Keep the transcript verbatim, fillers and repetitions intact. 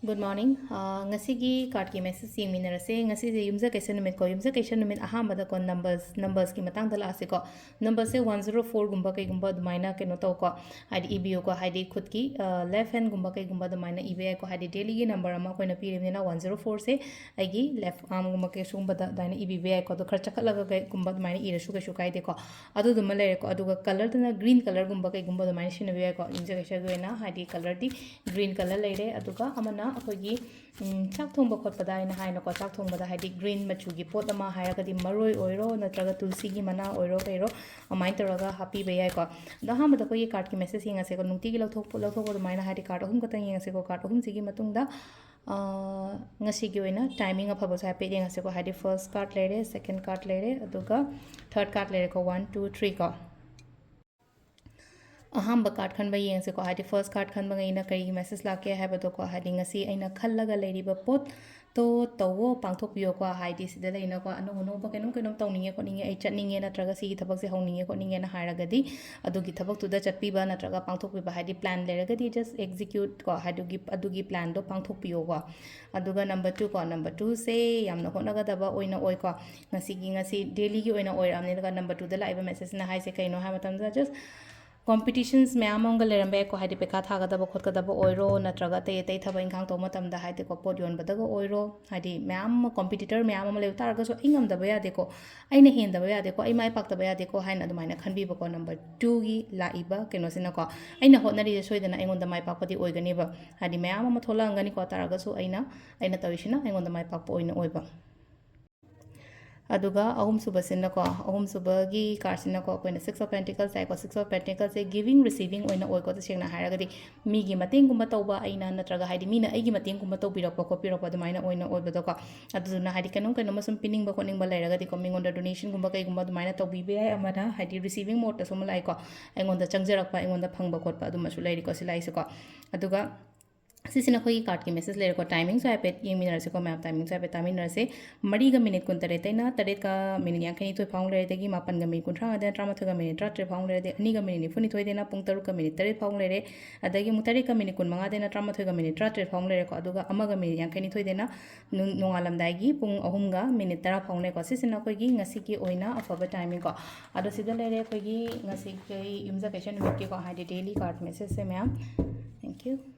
Good morning. ꯑꯥ, ꯉꯁꯤꯒꯤ cardꯀꯤ message ꯌꯦꯡꯃꯤꯟꯅꯔꯁꯦ꯫ ꯉꯁꯤꯁꯦ ꯌꯨꯝꯁꯀꯩꯁ ꯅꯨꯃꯤꯠꯀꯣ꯫ ꯌꯨꯝꯁꯀꯩꯁ ꯅꯨꯃꯤꯠ ꯑꯍꯥꯟꯕꯗꯀꯣ, numbers, numbersꯀꯤ ꯃꯇꯥꯡꯗ ꯂꯥꯛꯑꯁꯤꯀꯣ꯫ Numberꯁꯦ one zero fourꯒꯨꯝꯕ ꯀꯩꯒꯨꯝꯕ ꯑꯗꯨꯃꯥꯏꯅ ꯀꯩꯅꯣ ꯇꯧꯀꯣ, ꯍꯥꯏꯗꯤ ꯏꯕꯤꯌꯨꯀꯣ, ꯍꯥꯏꯗꯤ ꯈꯨꯠꯀꯤ, ꯑ, left handꯒꯨꯝꯕ ꯀꯩꯒꯨꯝꯕ ꯑꯗꯨꯃꯥꯏꯅ ꯏꯕ ꯌꯥꯏꯀꯣ, ꯍꯥꯏꯗꯤ dailyꯒꯤ number ꯑꯃ ꯑꯩꯈꯣꯏꯅ ꯄꯤꯔꯤꯕꯅꯤꯅ one zero fourꯁꯦ ꯑꯩꯒꯤ left armꯒꯨꯝꯕ ꯀꯩ ꯁꯤꯒꯨꯝꯕꯗ ꯑꯗꯨꯃꯥꯏꯅ ꯏꯕꯤꯕ ꯌꯥꯏꯀꯣ꯫ ꯑꯗꯣ ꯈꯔ ꯆꯈꯠꯂꯒ ꯀꯩꯒꯨꯝꯕ ꯑꯗꯨꯃꯥꯏꯅ ꯏꯔꯁꯨ ꯀꯩꯁꯨ ꯀꯥꯏꯗꯦꯀꯣ꯫ ꯑꯗꯨꯗꯨꯃ ꯂꯩꯔꯦꯀꯣ꯫ ꯑꯗꯨꯒ colourꯗꯅ green colourꯒꯨꯝꯕ ꯀꯩꯒꯨꯝꯕ ꯑꯗꯨꯃꯥꯏꯅ ꯁꯤꯖꯤꯟꯅꯕ ꯌꯥꯏꯀꯣ꯫ ꯌꯨꯝꯁꯀꯩꯁꯒꯤ ꯑꯣꯏꯅ ꯍꯥꯏꯗꯤ colourꯗꯤ green colour ꯂꯩꯔꯦ꯫ ꯑꯗꯨꯒ ꯑꯃꯅ ꯑꯩꯈꯣꯏꯒꯤ, ꯎꯝ, ꯆꯥꯛ ꯊꯣꯡꯕ ꯈꯣꯠꯄꯗ ꯑꯩꯅ ꯍꯥꯏꯅꯀꯣ, ꯆꯥꯛ ꯊꯣꯡꯕꯗ ꯍꯥꯏꯗꯤ green ꯃꯆꯨꯒꯤ ꯄꯣꯠ ꯑꯃ ꯍꯥꯏꯔꯒꯗꯤ ꯃꯔꯣꯏ ꯑꯣꯏꯔꯣ ꯅꯠꯇ꯭ꯔꯒ ꯇꯨꯜꯁꯤꯒꯤ ꯃꯅꯥ ꯑꯣꯏꯔꯣ ꯀꯩꯔꯣ ꯑꯗꯨꯃꯥꯏꯅ ꯇꯧꯔꯒ ꯍꯥꯞꯄꯤꯕ ꯌꯥꯏꯀꯣ꯫ ꯑꯗꯣ ꯑꯍꯥꯟꯕꯗ ꯑꯩꯈꯣꯏꯒꯤ cardꯀꯤ message ꯌꯦꯡꯉꯁꯦꯀꯣ꯫ ꯅꯨꯡꯇꯤꯒꯤ ꯂꯧꯊꯣꯛꯄ, ꯂꯧꯊꯣꯛꯄ ꯑꯗꯨꯃꯥꯏꯅ ꯍꯥꯏꯗꯤ card ꯑꯍꯨꯝ ꯈꯛꯇꯪ ꯌꯦꯡꯉꯁꯦꯀꯣ꯫ Card ꯑꯍꯨꯝꯁꯤꯒꯤ ꯃꯇꯨꯡꯗ, ꯑ, ꯉꯁꯤꯒꯤ ꯑꯣꯏꯅ timing ꯑꯐꯕꯁꯨ ꯍꯥꯏꯐꯦꯠ ꯌꯦꯡꯉꯁꯦꯀꯣ꯫ ꯍꯥꯏꯗꯤ first card ꯂꯩꯔꯦ, second card ꯂꯩꯔꯦ, ꯑꯗꯨꯒ third card ꯂꯩꯔꯦꯀꯣ꯫ One, two, three ꯀꯣ꯫ ꯑꯍꯥꯟꯕ card ꯈꯟꯕ ꯌꯦꯡꯁꯦꯀꯣ꯫ ꯍꯥꯏꯗꯤ first card ꯈꯟꯕꯉꯩꯅ ꯀꯔꯤ message ꯂꯥꯛꯀꯦ ꯍꯥꯏꯕꯗꯣꯀꯣ꯫ ꯍꯥꯏꯗꯤ ꯉꯁꯤ ꯑꯩꯅ ꯈꯜꯂꯒ ꯂꯩꯔꯤꯕ ꯄꯣꯠꯇꯣ ꯇꯧꯋꯣ, ꯄꯥꯡꯊꯣꯛꯄꯤꯌꯣꯀꯣ꯫ ꯍꯥꯏꯗꯤ ꯁꯤꯗ ꯂꯩꯅꯀꯣ, ꯑꯅꯧ ꯑꯅꯧꯕ ꯀꯩꯅꯣꯝ ꯀꯩꯅꯣꯝ ꯇꯧꯅꯤꯡꯉꯦ ꯈꯣꯠꯅꯤꯡꯉꯦ, ꯑꯩ ꯆꯠꯅꯤꯡꯉꯦ ꯅꯠꯇ꯭ꯔꯒ ꯁꯤꯒꯤ ꯊꯕꯛꯁꯦ ꯍꯧꯅꯤꯡꯉꯦ ꯈꯣꯠꯅꯤꯡꯉꯦꯅ ꯍꯥꯏꯔꯒꯗꯤ ꯑꯗꯨꯒꯤ ꯊꯕꯛꯇꯨꯗ ꯆꯠꯄꯤꯕ ꯅꯠꯇ꯭ꯔꯒ ꯄꯥꯡꯊꯣꯛꯄꯤꯕ, ꯍꯥꯏꯗꯤ plan ꯂꯩꯔꯒꯗꯤ just execute ꯀꯣ, ꯑꯗꯨꯒꯤ, ꯑꯗꯨꯒꯤ planꯗꯣ ꯄꯥꯡꯊꯣꯛꯄꯤꯌꯣꯀꯣ꯫ ꯑꯗꯨꯒ number two ꯀꯣ, number twoꯁꯦ ꯌꯥꯝꯅ ꯍꯣꯠꯅꯒꯗꯕ ꯑꯣꯏꯅ ꯑꯣꯏꯀꯣ꯫ ꯉꯁꯤꯒꯤ, ꯉꯁꯤ dailyꯒꯤ ꯑꯣꯏꯅ ꯑꯣꯏꯔꯛꯑꯕꯅꯤ꯫ ꯑꯗꯨꯒ number twoꯗ ꯂꯥꯛꯏꯕ messageꯅ ꯍꯥꯏꯁꯦ ꯀꯩꯅꯣ ꯍꯥꯏꯕ ꯃꯇꯝꯗ just competitions ꯃꯌꯥꯝ ꯑꯃꯒ ꯂꯩꯔꯝꯕ ꯌꯥꯏꯀꯣ꯫ ꯍꯥꯏꯗꯤ ꯄꯩꯈꯥ ꯊꯥꯒꯗꯕ ꯈꯣꯠꯀꯗꯕ ꯑꯣꯏꯔꯣ, ꯅꯠꯇ꯭ꯔꯒ ꯑꯇꯩ ꯑꯇꯩ ꯊꯕꯛ ꯏꯪꯈꯥꯡ ꯇꯧꯕ ꯃꯇꯝꯗ ꯍꯥꯏꯗꯤꯀꯣ, ꯄꯣꯠ ꯌꯣꯟꯕꯗꯒ ꯑꯣꯏꯔꯣ, ꯍꯥꯏꯗꯤ ꯃꯌꯥꯝ ꯑꯃ competitor ꯃꯌꯥꯝ ꯑꯃ ꯂꯩꯕ ꯇꯥꯔꯒꯁꯨ ꯑꯩ ꯉꯝꯗꯕ ꯌꯥꯗꯦꯀꯣ, ꯑꯩꯅ ꯍꯦꯟꯗꯕ ꯌꯥꯗꯦꯀꯣ, ꯑꯩ ꯃꯥꯏ ꯄꯥꯛꯇꯕ ꯌꯥꯗꯦꯀꯣ ꯍꯥꯏꯅ ꯑꯗꯨꯃꯥꯏꯅ ꯈꯟꯕꯤꯕꯀꯣ꯫ Number twoꯒꯤ ꯂꯥꯛꯏꯕ ꯀꯩꯅꯣꯁꯤꯅꯀꯣ, ꯑꯩꯅ ꯍꯣꯠꯅꯔꯤꯁꯦ ꯁꯣꯏꯗꯅ ꯑꯩꯉꯣꯟꯗ ꯃꯥꯏ ꯄꯥꯛꯄꯗꯤ ꯑꯣꯏꯒꯅꯦꯕ꯫ ꯍꯥꯏꯗꯤ ꯃꯌꯥꯝ ꯑꯃ ꯊꯣꯛꯂꯛꯑꯝꯒꯅꯤꯀꯣ, ꯇꯥꯔꯒꯁꯨ ꯑꯩꯅ, ꯑꯩꯅ ꯇꯧꯔꯤꯁꯤꯅ ꯑꯩꯉꯣꯟꯗ ꯃꯥꯏ ꯄꯥꯛꯄ ꯑꯣꯏꯅ ꯑꯣꯏꯕ꯫ ꯑꯗꯨꯒ ꯑꯍꯨꯝꯁꯨꯕꯁꯤꯅꯀꯣ, ꯑꯍꯨꯝꯁꯨꯕꯒꯤ cardꯁꯤꯅꯀꯣ, ꯑꯩꯈꯣꯏꯅ Six of Pentacles ꯍꯥꯏꯀꯣ꯫ Six of Pentaclesꯁꯦ giving receiving ꯑꯣꯏꯅ ꯑꯣꯏꯀꯣ꯫ ꯇꯁꯦꯡꯅ ꯍꯥꯏꯔꯒꯗꯤ ꯃꯤꯒꯤ ꯃꯇꯦꯡꯒꯨꯝꯕ ꯇꯧꯕ ꯑꯩꯅ, ꯅꯠꯇ꯭ꯔꯒ ꯍꯥꯏꯗꯤ ꯃꯤꯅ ꯑꯩꯒꯤ ꯃꯇꯦꯡꯒꯨꯝꯕ ꯇꯧꯕꯤꯔꯛꯄ ꯈꯣꯠꯄꯤꯔꯛꯄ ꯑꯗꯨꯃꯥꯏꯅ ꯑꯣꯏꯅ ꯑꯣꯏꯕꯗꯣꯀꯣ꯫ ꯑꯗꯨꯗꯨꯅ ꯍꯥꯏꯗꯤ ꯀꯩꯅꯣꯝ ꯀꯩꯅꯣꯝꯃ ꯁꯨꯝ ꯄꯤꯅꯤꯡꯕ ꯈꯣꯠꯅꯤꯡꯕ ꯂꯩꯔꯒꯗꯤꯀꯣ, ꯃꯤꯉꯣꯟꯗ donationꯒꯨꯝꯕ ꯀꯩꯒꯨꯝꯕ ꯑꯗꯨꯃꯥꯏꯅ ꯇꯧꯕꯤꯕ ꯌꯥꯏ꯫ ꯑꯃꯅ ꯍꯥꯏꯗꯤ receiving modeꯇꯁꯨ ꯑꯃ ꯂꯥꯛꯏꯀꯣ, ꯑꯩꯉꯣꯟꯗ ꯆꯪꯖꯔꯛꯄ, ꯑꯩꯉꯣꯟꯗ ꯐꯪꯕ ꯈꯣꯠꯄ ꯑꯗꯨꯝꯕꯁꯨ ꯂꯩꯔꯤꯀꯣ ꯁꯤ ꯂꯥꯛꯏꯁꯦꯀꯣ꯫ ꯑꯗꯨꯒ ꯁꯤꯁꯤꯅ ꯑꯩꯈꯣꯏꯒꯤ ꯀꯥꯔꯠꯀꯤ ꯃꯦꯁꯦꯖ ꯂꯩꯔꯦꯀꯣ꯫ ꯇꯥꯏꯃꯤꯡꯁꯨ ꯍꯥꯏꯐꯦꯠ ꯌꯦꯡꯃꯤꯟꯅꯔꯁꯤꯀꯣ ꯃꯌꯥꯝ, ꯇꯥꯏꯃꯤꯡꯁꯨ ꯍꯥꯏꯐꯦꯠ ꯇꯥꯃꯤꯟꯅꯔꯁꯦ꯫ ꯃꯔꯤꯒ ꯃꯤꯅꯤꯠ ꯀꯨꯟꯇꯔꯦꯠꯇꯩꯅ ꯇꯔꯦꯠꯀ ꯃꯤꯅꯤꯠ ꯌꯥꯡꯈꯩꯅꯤꯊꯣꯏ ꯐꯥꯎ ꯂꯩꯔꯦ, ꯑꯗꯒꯤ ꯃꯥꯄꯟꯒ ꯃꯤꯅꯤꯠ ꯀꯨꯟꯊ꯭ꯔꯥ ꯃꯉꯥꯗꯩꯅ ꯇꯔꯥꯃꯥꯊꯣꯏꯒ ꯃꯤꯅꯤꯠ ꯇꯔꯥꯇꯔꯦꯠ ꯐꯥꯎ ꯂꯩꯔꯦ, ꯑꯗꯩ ꯑꯅꯤꯒ ꯃꯤꯅꯤꯠ ꯅꯤꯐꯨꯅꯤꯊꯣꯏꯗꯩꯅ ꯄꯨꯡ ꯇꯔꯨꯛꯀ ꯃꯤꯅꯤꯠ ꯇꯔꯦꯠ ꯐꯥꯎ ꯂꯩꯔꯦ, ꯑꯗꯒꯤ ꯑꯃꯨꯛ ꯇꯔꯦꯠꯀ ꯃꯤꯅꯤꯠ ꯀꯨꯟꯃꯉꯥꯗꯩꯅ ꯇꯔꯥꯃꯥꯊꯣꯏꯒ ꯃꯤꯅꯤꯠ ꯇꯔꯥꯇꯔꯦꯠ ꯐꯥꯎ ꯂꯩꯔꯦꯀꯣ꯫ ꯑꯗꯨꯒ ꯑꯃꯒ ꯃꯤꯅꯤꯠ ꯌꯥꯡꯈꯩꯅꯤꯊꯣꯏꯗꯩꯅ ꯅꯨꯡ-, ꯅꯣꯡꯉꯥꯜꯂꯝꯗꯥꯏꯒꯤ ꯄꯨꯡ ꯑꯍꯨꯝꯒ ꯃꯤꯅꯤꯠ ꯇꯔꯥ ꯐꯥꯎꯅꯦꯀꯣ꯫ ꯁꯤꯁꯤꯅ ꯑꯩꯈꯣꯏꯒꯤ ꯉꯁꯤꯒꯤ ꯑꯣꯏꯅ ꯑꯐꯕ ꯇꯥꯏꯃꯤꯡꯀꯣ꯫ ꯑꯗꯣ ꯁꯤꯗ ꯂꯩꯔꯦ ꯑꯩꯈꯣꯏꯒꯤ ꯉꯁꯤꯒꯤ ꯌꯨꯝꯁꯀꯩꯁ ꯅꯨꯃꯤꯠꯀꯤꯀꯣ, ꯍꯥꯏꯗꯤ ꯗꯦꯂꯤ ꯀꯥꯔꯠ ꯃꯦꯁꯦꯖꯁꯦ ꯃꯌꯥꯝ꯫ Thank you꯫